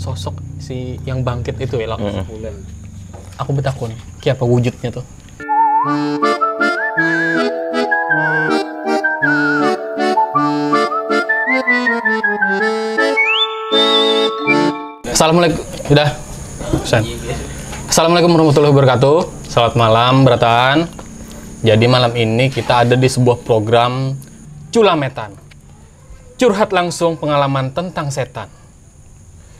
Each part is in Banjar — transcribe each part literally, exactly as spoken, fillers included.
sosok si yang bangkit itu ya lo. Aku betakun, kayak apa wujudnya tuh? Assalamualaikum. Sudah. Assalamualaikum warahmatullahi wabarakatuh. Selamat malam, berataan. Jadi malam ini kita ada di sebuah program Culametan. Curhat langsung pengalaman tentang setan.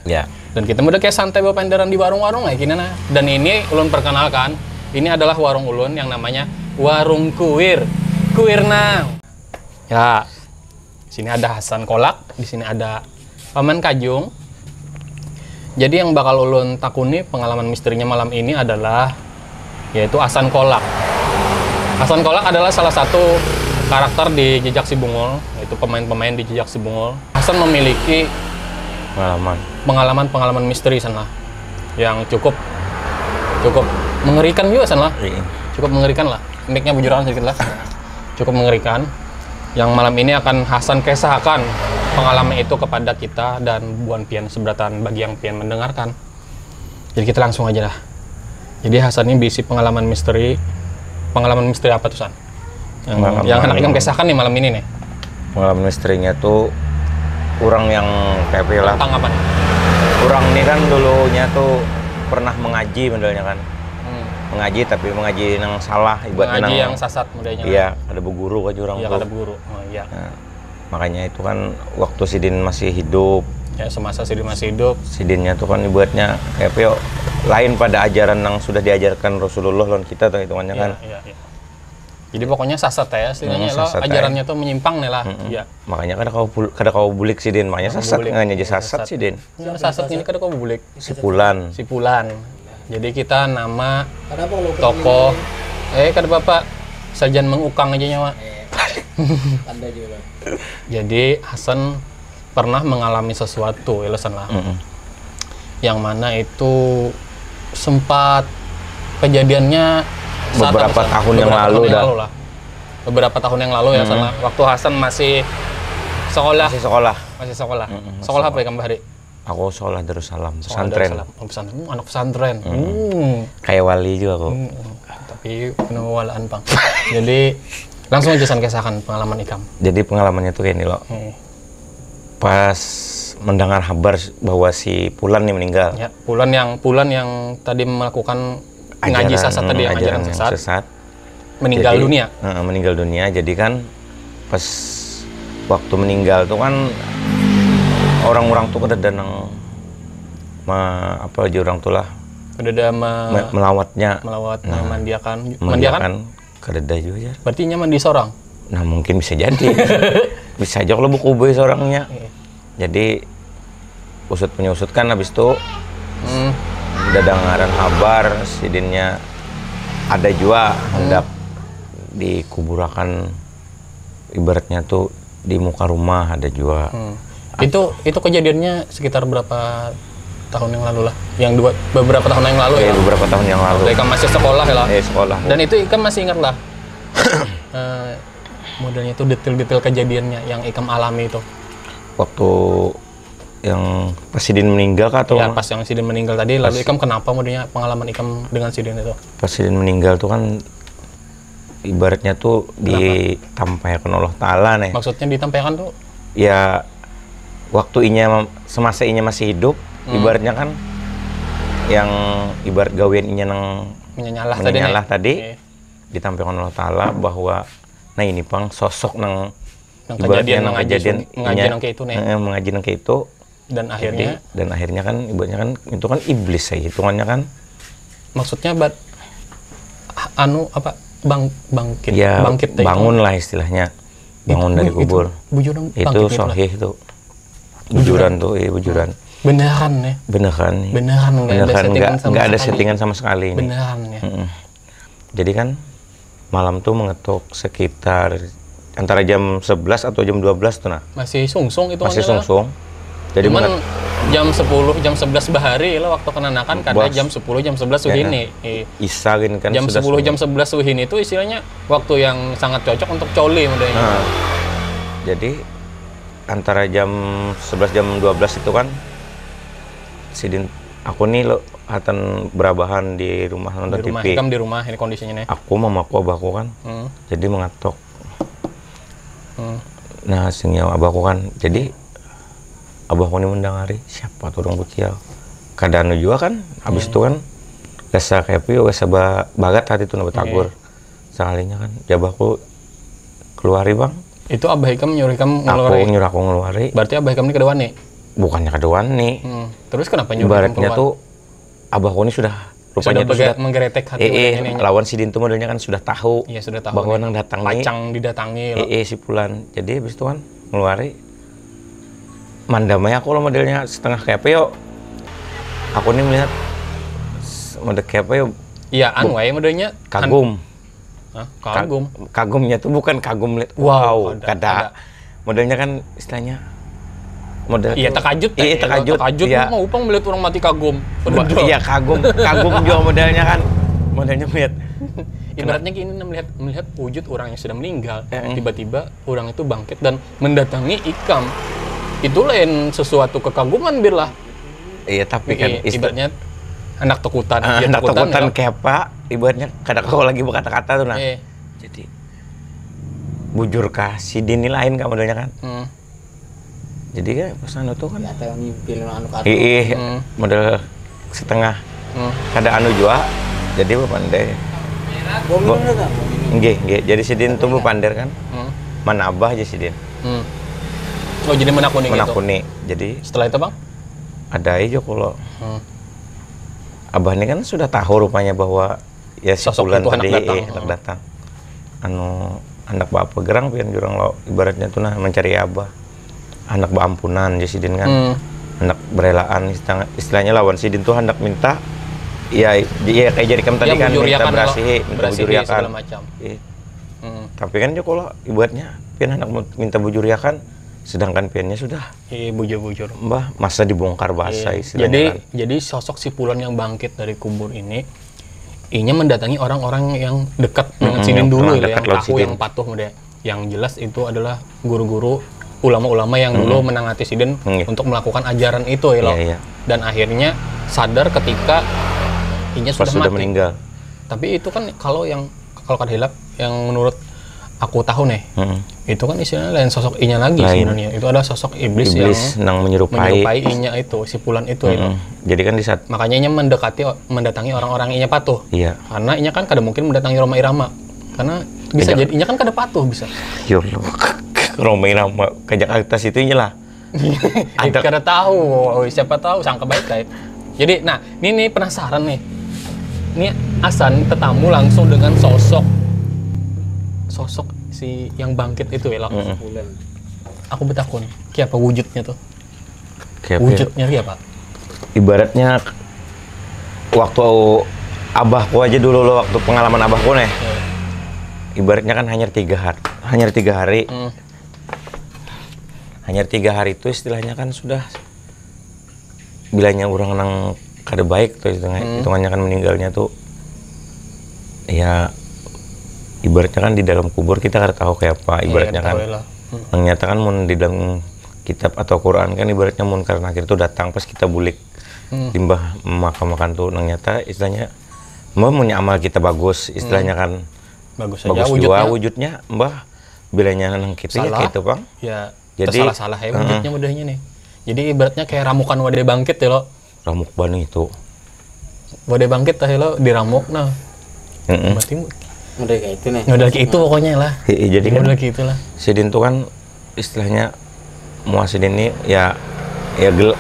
Ya. Dan kita udah kayak santai bawa penderan di warung-warung kayak gini nah. Dan ini ulun perkenalkan, ini adalah warung ulun yang namanya Warung Kuir. Kuir nang. Ya. Sini ada Hasan Kolak, di sini ada Paman Kajung. Jadi yang bakal ulun takuni pengalaman misterinya malam ini adalah yaitu Hasan Kolak. Hasan Kolak adalah salah satu karakter di Jejak Si Bungul, yaitu pemain-pemain di Jejak Si Bungul. Hasan memiliki pengalaman pengalaman-pengalaman misteri sana yang cukup cukup mengerikan juga sana. Iya. Cukup mengerikan lah. Mic-nya bujuran sedikit lah. Cukup mengerikan. Yang malam ini akan Hasan kisahkan pengalaman itu kepada kita dan buan pian seberatan bagi yang pian mendengarkan. Jadi kita langsung aja lah. Jadi Hasan ini berisi pengalaman misteri. Pengalaman misteri apa tuh, San? Yang, yang anak yang kisahkan nih malam ini nih. Pengalaman misterinya tuh orang yang kayak apa lah. Tentang apa nih? Orang ini kan dulunya tuh pernah mengaji modelnya kan. Hmm. Mengaji tapi mengaji yang salah, ibaratnya mengaji yang sasat modelnya. Iya, ada berguru aja orang. Iya, tuh ada berguru. Oh, iya. Nah, makanya itu kan waktu sidin masih hidup. Ya, semasa sidin masih hidup. Sidinnya tuh kan dibuatnya kayak apa yo, lain pada ajaran yang sudah diajarkan Rasulullah lawan kita tuh hitungannya kan. Iya, iya. Jadi pokoknya sasat ya, istilahnya hmm, lo ajarannya tuh menyimpang nih lah. Hmm. Iya. Makanya kada kau kada kau bulik sidin, makanya sasat nganya aja sasat sidin. Nah, sasat ini kada kau bulik. Si Pulan. Si Pulan. Jadi kita nama tokoh eh kada apa-apa. Sajan mengukang aja nyawa. Eh, tanda juga. Jadi Hasan pernah mengalami sesuatu, ya, San lah. Mm-mm. Yang mana itu sempat kejadiannya beberapa tahun yang lalu dah. Beberapa tahun yang lalu ya, San lah. Waktu Hasan masih sekolah. Masih sekolah. Masih sekolah. Mm-mm, sekolah apa ya, Kang Bahri? Aku sekolah Darussalam, pesantren. Darussalam. Oh, pesantren. Hmm, anak pesantren. Hmm. Kayak wali juga aku. Hmm. Tapi kena walaan, Pang. Jadi langsung aja San kisahkan pengalaman ikam. Jadi pengalamannya tuh kayak ini loh. Hmm. Pas mendengar kabar bahwa si Pulan nih meninggal. Ya, Pulan yang Pulan yang tadi melakukan ngaji sasat tadi, yang ajaran sasat. Meninggal dunia. Heeh, meninggal dunia. Jadi kan pas waktu meninggal tuh kan orang-orang tuh kada ada nang ma, apa aja orang tuh lah. Kada ada ma, melawatnya. Melawat, nah, memandiakan. Memandiakan. Kada ada juga ya. Berarti inya mandi seorang. Nah, mungkin bisa jadi. Bisa aja kalau buku boy seorangnya. Iya. Jadi usut punya usut kan habis itu hmm. Dadangaran kabar sidinnya ada juga hmm. Hendak dikuburakan ibaratnya tuh di muka rumah ada juga. Hmm. Itu itu kejadiannya sekitar berapa tahun yang lalu lah? Yang dua beberapa tahun yang lalu ya. Iya, beberapa tahun yang lalu. Ketika masih sekolah ya lah. Iya, sekolah. Dan itu ikam masih ingat lah. Eh, modelnya tuh detail-detail kejadiannya yang ikam alami itu. Waktu yang pas sidin meninggal kah atau ya, pas yang sidin meninggal tadi, lalu ikam kenapa modelnya pengalaman ikam dengan sidin itu? Pas sidin meninggal tuh kan ibaratnya tuh ditampaikan Allah Ta'ala nih. Maksudnya ditampaikan tuh? Ya waktu inya semasa inya masih hidup, hmm. Ibaratnya kan yang ibarat gawian inya nang menyanyalah tadi, menyanyalah tadi, okay. Ditampaikan Allah Ta'ala bahwa nah ini pang sosok nang nang kejadian nang kejadian mengaji nang kayak itu nih. Mengaji nang kayak itu dan akhirnya dan akhirnya kan ibaratnya kan itu kan iblis ya hitungannya kan. Maksudnya bat anu apa bang bangkit ya, bangkit bangun lah istilahnya bangun itu, dari kubur itu, bujur itu sohih tuh bujuran tuh iya bujuran beneran nih beneran nih beneran nggak ada settingan sama sekali nih beneran ya. Jadi kan malam tuh mengetuk sekitar antara jam sebelas atau jam dua belas tuh nah. Masih sungsung itu masih sungsung. Jadi cuman jam sepuluh jam sebelas bahari lah waktu kenanakan kada jam sepuluh jam sebelas sudah ini. Isa gini kan jam sepuluh jam sebelas suhin itu istilahnya waktu yang sangat cocok untuk coli modelnya. Nah, jadi antara jam sebelas jam dua belas itu kan Sidin, aku nih lo atan berabahan di rumah nonton Di rumah, T V. Ikam di rumah ini kondisinya nih. Aku mamaku abahku kan. Hmm. Jadi mengatok. Hmm. Nah, sing nyawa abahku kan. Jadi abahku nih mendengari siapa tuh orang bucial. Kada anu jua kan. Habis itu kan gasa kayak apa yo, gasa ba- bagat hati tuh napa tagur. Sekalinya kan, ya abahku keluari bang. Itu abah ikam nyuruh ikam Aku ngeluarin. Nyuruh aku ngeluari. Berarti abah ikam ini kada wani. Bukannya kada wani. Hmm. Terus kenapa nyuruh ikam Ibaratnya keluar? Tuh abahku ini sudah Sudah rupanya tuh bege- sudah menggeretek hati eh, eh, ini. Lawan sidin tuh modelnya kan sudah tahu. Iya, sudah tahu Bahwa nih. Nang datang nih. Pacang didatangi lo. Eh, eh, si Pulan. Jadi habis itu kan ngeluari mandamai aku lo modelnya setengah kayak apa yo. Aku nih melihat s- model kayak apa yo. Iya, anu wae modelnya. Kagum. Hah? Kagum. Kagumnya tuh bukan kagum lihat Wow, wow, kada, kada. Kada. Modelnya kan istilahnya model Iya, tuh- takajut. Iya, Teh. Takajut. Takajut Iya. Mau upang melihat orang mati kagum. Ba- Iya, kagum, kagum juga modelnya kan. Modelnya melihat. Ibaratnya gini, nah, melihat melihat wujud orang yang sudah meninggal, Eh, eh. Tiba-tiba orang itu bangkit dan mendatangi ikam. Itu lain sesuatu kekaguman, Bir lah. Iya, tapi kan Iya, isti- ibaratnya anak takutan. Ah, Ya, anak takutan ya. Kayak apa? Ibaratnya kada kau lagi berkata-kata tuh nah. Eh, Jadi bujur kah si Dini lain kah modelnya kan? hmm. Jadi kan pas anu tuh kan. Ya, atau yang ngimpil anu kata. Ih, Hmm. Model setengah Hmm. kada anu jua. Jadi bapandai. Bau minum dah tak? Nggih, nggih. Jadi sidin tuh bapander kan. Hmm. Manabah aja sidin. Hmm. Oh, jadi menakuni gitu. Menakuni. Jadi Setelah itu, Bang? Ada aja kalau Hmm. Abah ini kan sudah tahu rupanya bahwa ya si Sosok Pulan itu anak tadi, datang. Eh, anak datang. Anu, anak bapak gerang pian jurang lo ibaratnya tuh nah mencari abah. Anak baampunan aja sidin kan. Hmm. Anak berelaan istilahnya, istilahnya lawan sidin tuh hendak minta ya, ya kayak jadi kam tadi Ya, kan minta bujuriakan berasihi, lo. Minta Berasihi bujuriakan. Segala macam. Iya. Hmm. Tapi kan jo kalau ibaratnya pian hendak minta bujuriakan sedangkan piannya sudah Iya, bujur-bujur. Mbah masa dibongkar bahasa Iya. istilahnya Jadi kan. Jadi sosok si Pulan yang bangkit dari kubur ini, inya mendatangi orang-orang yang dekat dengan Mm-mm, sidin yang dulu orang ya, dekat yang lawan tahu, sidin. Yang patuh, muda. Yang jelas itu adalah guru-guru, ulama-ulama yang dulu menangati sidin Iya. Untuk melakukan ajaran itu ya lo. Iya, iya. Dan akhirnya sadar ketika inya Pas sudah, sudah mati. Meninggal. Tapi itu kan kalau yang kalau kada hilap yang menurut aku tahu nih, Mm-mm. itu kan istilahnya lain sosok inya lagi Lain. Sebenarnya. Itu ada sosok iblis, Iblis yang nang menyerupai. Menyerupai inya itu, si Pulan itu ya. Mm-mm. Jadi kan di saat Makanya inya mendekati, mendatangi orang-orang inya patuh. Iya. Karena inya kan kada mungkin mendatangi Rhoma Irama. Karena bisa Iya. Jadi inya kan kada patuh bisa. Ya Allah. Rhoma Irama ke Jakarta situ inya lah. Ada kada tahu, oh, siapa tahu sangka baik lah. Jadi, nah, ini nih penasaran nih. Ini Asan tetamu langsung dengan sosok sosok si yang bangkit itu ya, lo. Mm-mm. Bulan. Aku betakun, kayak apa wujudnya tuh? Kayak apa ya? Wujudnya kayak apa? Ibaratnya waktu abahku aja dulu lo waktu pengalaman abahku nih. Ibaratnya kan hanya tiga hari, hanya tiga hari, Hmm. hanya tiga hari itu istilahnya kan sudah bilanya orang nang kada baik tuh hitungannya, hitungannya kan meninggalnya tuh ya ibaratnya kan di dalam kubur kita kada tahu kayak apa ibaratnya Iya, kan. betul lah. Hmm. Nang nyata kan mun di dalam kitab atau Quran kan ibaratnya mungkar nakir tuh datang pas kita bulik Hmm. limbah makan-makan tuh nang nyata istilahnya mbah punya amal kita bagus istilahnya kan Bagus saja bagus wujudnya. Jua wujudnya mbah bilanya nang kita ya Salah. Kayak itu bang. Ya, Jadi, salah-salah ya heeh. Wujudnya mudahnya nih. Jadi ibaratnya kayak ramukan wadai bangkit ya lo. Ramuk banget itu. Wadai bangkit tah ya lo diramuk nah. Mm-mm. Berarti Udah kayak itu nih. Model kayak itu pokoknya lah. Iya, jadi kan Model kayak itulah. Sidin tuh kan istilahnya muas sidin ini ya ya gel,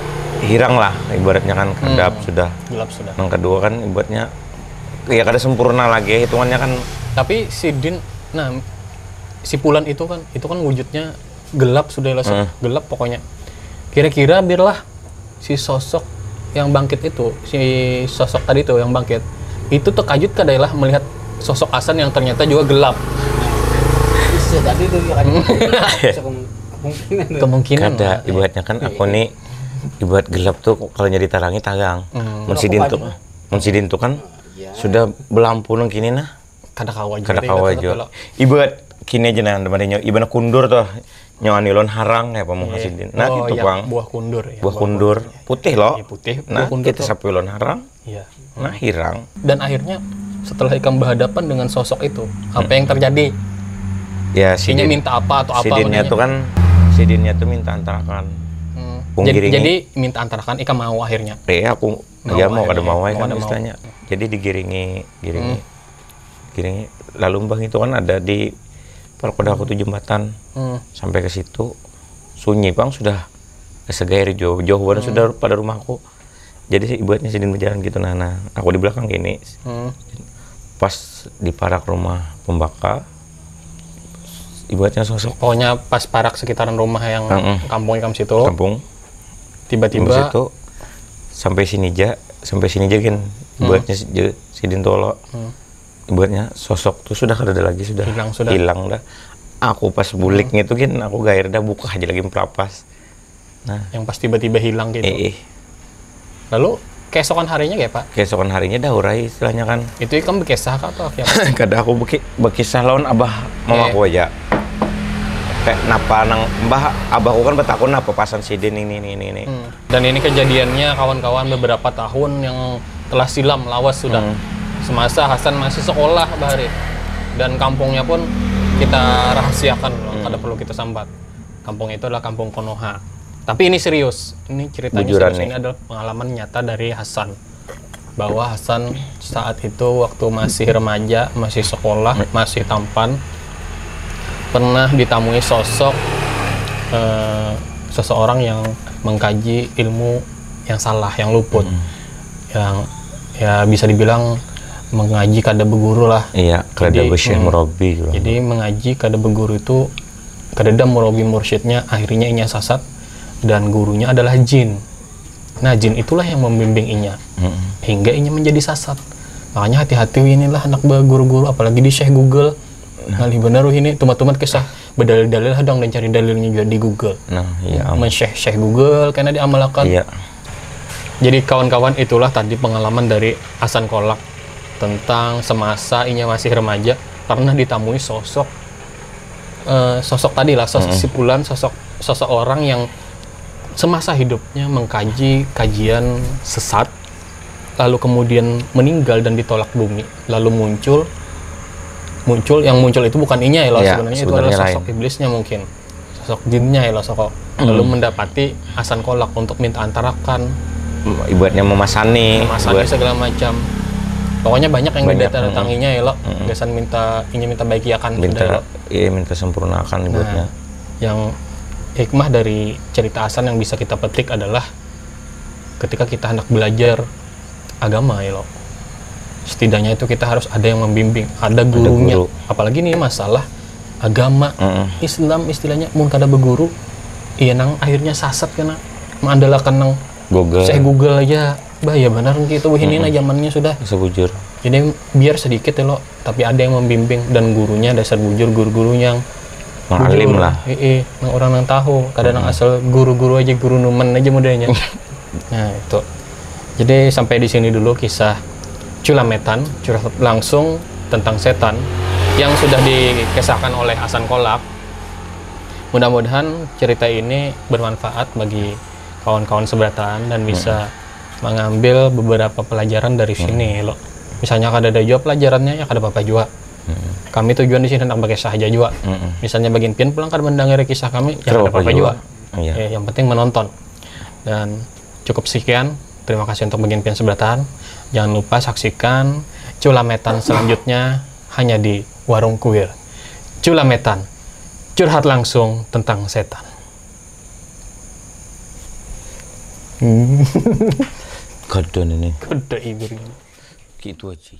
hirang lah ibaratnya kan kedap sudah. Gelap sudah. Yang kedua kan ibaratnya ya kada sempurna lagi hitungannya kan. Tapi sidin, nah, si Pulan itu kan, itu kan wujudnya gelap sudah lah, Hmm. Gelap pokoknya. Kira-kira biarlah si sosok yang bangkit itu, si sosok tadi tuh yang bangkit, itu terkajut kada lah melihat sosok Asan yang ternyata juga gelap. Bisa tadi tuh ya kan. Bisa kemung- kemungkinan tuh. Kemungkinan Kada lah. Ibaratnya kan aku nih ibarat gelap tuh kalau jadi tarangi tagang. Hmm. Mun sidin tuh mun sidin tuh kan Iya. Sudah belampu nang kini nah. Kada kawa juga. Kada Deh, kawa tetep jo. Lo. Ibarat kini aja nah teman nyo ibarat kundur tuh. nyawa nilon harang ya, pamuha sidin. Nah, gitu, pang. Buah kundur ya. Buah kundur. Putih, lo. Iya, putih. Nah, kita sapu ilon harang. Iya. Nah, hirang. Dan akhirnya, setelah ikam berhadapan dengan sosok itu, apa yang terjadi? Ya, sidin, minta apa atau apa? Sidinnya tuh kan, sidinnya tuh minta antarakan. Hmm. Jadi, minta antarakan, ikam mau akhirnya? Iya, aku mau, kada mau, kan istilahnya. Jadi digiringi, giringi, giringi. Lalu mbah itu kan ada di, kalau kada aku tuh jembatan, sampai ke situ, sunyi pang sudah, segair jauh, jauh banar sudah pada rumahku. Jadi ibaratnya sidin berjalan gitu, nah, nah, aku di belakang gini. Hmm. Pas di parak rumah pembaka, ibaratnya sosok. Pokoknya pas parak sekitaran rumah yang kampung ikam situ. Kampung. Tiba-tiba. Situ, sampai sini ja, sampai sini ja gin. Hmm. Ibaratnya si-, je-, sidin tuh lo. Hmm. Ibaratnya sosok tuh sudah kada ada lagi, sudah hilang, sudah hilang dah. Aku pas bulik gitu gin, aku gair dah, buka aja lagi melapas. Nah. Yang pas tiba-tiba hilang gitu. Eh, eh. Lalu keesokan harinya kayak apa? Keesokan harinya dah urai istilahnya kan. Itu ikam bekisah kah atau kayak apa? Kada, aku beki-, bekisah lawan abah mamaku aja. Kayak napa nang, mbah, abahku kan betakun napa pasan sidin ini, ini, ini, ini. Hmm. Dan ini kejadiannya kawan-kawan beberapa tahun yang telah silam, lawas sudah. Hmm. Semasa Hasan masih sekolah, bahari. Dan kampungnya pun kita rahasiakan, loh, kada perlu kita sambat. Kampung itu adalah Kampung Konoha. Tapi ini serius. Ini ceritanya serius. Ini adalah pengalaman nyata dari Hasan. Bahwa Hasan saat itu waktu masih remaja, masih sekolah, masih tampan, pernah ditamui sosok, eh, seseorang yang mengkaji ilmu yang salah, yang luput. Hmm. Yang, ya, bisa dibilang mengaji kada beguru lah. Iya, kada besyekh murabi gitu. Jadi mengaji kada beguru itu, kadada murabi mursyidnya, akhirnya inya sasat dan gurunya adalah jin. Nah, jin itulah yang membimbing inya hingga inya menjadi sasat. Makanya hati-hati inilah anak beguru-guru, apalagi di Syekh Google. Nah. Ngalih benar ini, tumat-tumat kisah bedalil-dalil hadang dan cari dalilnya juga di Google. Nah, iya. Men-Syekh, Syekh Google kena diamalakan. Iya. Jadi kawan-kawan, itulah tadi pengalaman dari Hasan Kolak tentang semasa inya masih remaja pernah ditamui sosok, eh, sosok tadi lah, sosok si Pulan, sosok, seseorang yang semasa hidupnya mengkaji kajian sesat, lalu kemudian meninggal dan ditolak bumi, lalu muncul, muncul, yang muncul itu bukan inya ya, sebenarnya itu adalah sosok iblisnya mungkin, sosok jinnya ya, soko. Lalu mendapati Hasan Kolak untuk minta antarakan. Ibaratnya memasani, memasani segala macam. Pokoknya banyak yang didatanginya ya, lo. Gasan minta, inya minta baiki akan, minta, iya, minta sempurnakan ibaratnya. Yang hikmah dari cerita Hasan yang bisa kita petik adalah ketika kita hendak belajar agama ya, lo, setidaknya itu kita harus ada yang membimbing, ada gurunya. Apalagi nih masalah agama, Islam istilahnya, mun kada beguru, iya nang akhirnya sasat kena mengandalkan nang Google. Syekh Google aja, bahaya benar gitu, ini nah zamannya sudah. Sebujur. Jadi biar sedikit ya, lo, tapi ada yang membimbing dan gurunya dasar bujur, guru-guru yang alim lah. Heeh, nang orang nang tahu, kada nang asal guru-guru aja, guru numan aja modelnya. Nah, itu. Jadi sampai di sini dulu kisah Culametan, curhat langsung tentang setan yang sudah dikisahkan oleh Hasan Kolak. Mudah-mudahan cerita ini bermanfaat bagi kawan-kawan seberataan dan bisa mengambil beberapa pelajaran dari sini, lo. Misalnya kada ada jua pelajarannya, ya kada apa-apa jua. Kami tujuan di sini hendak bakisah aja jua. Misalnya bagian pian pulang kada mendengari kisah kami, ya kada apa-apa jua. Iya. Ya, yang penting menonton. Dan cukup sekian. Terima kasih untuk bagian pian seberataan. Jangan lupa saksikan Culametan selanjutnya hanya di Warung Kuir. Culametan, curhat langsung tentang setan. Kada ini. Kada ibir ini. Gitu aja.